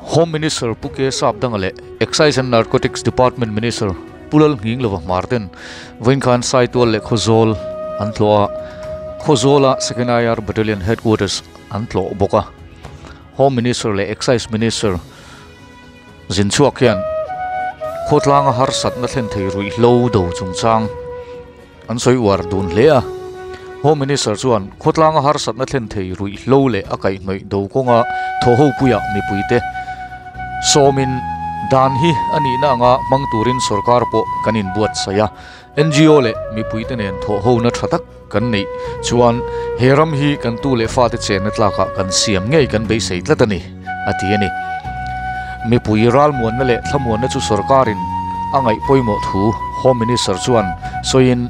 Home Minister Pu K Sapdanga leh Excise and Narcotics Department Minister Pu Lal Nghing Lova Hmar ten vawiin khan Saitual leh Khawzawl an tlawh a, Khawzawla Second IR Battalion Headquarters an tlawh bawk a. Home Minister leh Excise Minister zin chhuak hian khawtlanga harsatna thlen thei ruihhlo do chungchang an sawi uar dun hle a. Home Minister chuan khawtlanga harsatna thlen thei ruihhlo leh a kaihhnawih do kawnga thawhhopuiah mipuite sawmin dan hi a nihna anga hmang turin sorkar pawh kan inbuatsaih a. NGO leh mipuite nen thawhhona tha tak kan neih chuan he ram hi kan tu leh fate chenna tlakah kan siam ngei kan beisei tlat a ni, a ti a ni. Mipui ralmuanna leh thlamuanna chu sorkarin a ngaih pawimawh thu Home Minister chuan sawiin,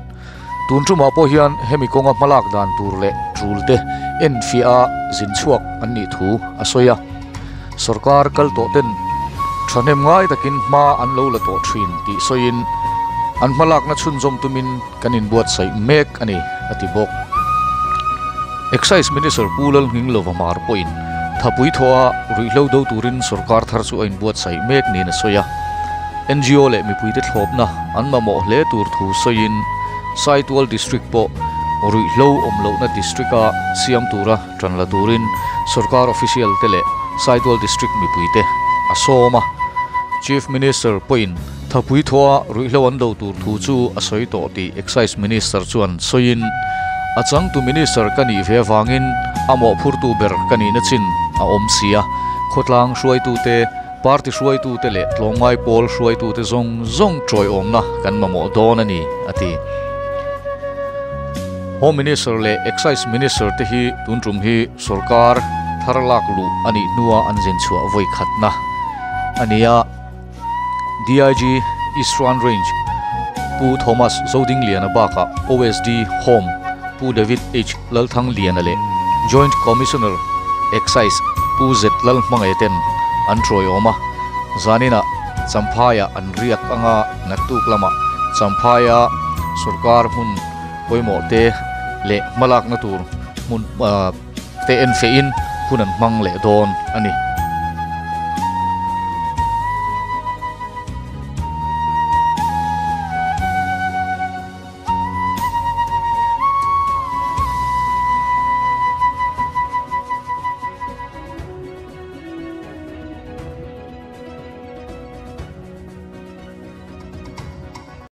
tun tumah pawh hian hemi kawnga hmalak dan tur leh tul te enfiah a zin chhuak an nih thu a sawi a. Sorkar kal tawh ten thahnem ngai takin hma an lo la tawh thin tih sawiin an hmalakna chhunzawm tumin kan inbuatsaih mek a ni, a ti bawk. Excise Minister Pu Lalnghinglova Hmar pawhin thapui thawha ruihhlo do turin sorkar thar chu a inbuatsaih mek niin a sawi a. NGO leh mipuite thlawpna an mamawh hle tur thu sawiin Saitual District pawh ruihhlo awm lohna district-a siam tura Tan la turin sorkar official te leh Saitual District mipuite a sawm a. Chief Minister pawhin thapui thawha ruihhlo an do tur thu chu a sawi tawh tih Excise Minister chuan sawiin, A changtu Minister ka nih ve avangin a mawhphurtu ber ka nihna chin a awm si a, khawtlang hruaitute, party hruaitute leh tlawmngai pawl hruaitute zawng zawng tawiawmna kan mamawh dawn a ni, a ti. Home Minister leh Excise Minister te hi tun tum hi sorkar thar lak luh a nih hnua an zin chhuah vawi khatna a ni a. DIG Eastern Range Pu Thomas Zodingliana bakah OSD Home Pu David H Lalthangliana leh Joint Commissioner Excise Pu Z Lalhmangaih ten an tawiawm a, zaninah Champhaiah an riak anga naktuk lamah Champhaia sorkar hmun pawimawh te leh hmalakna tur hmun te en fehin hun an hmang leh dawn a ni.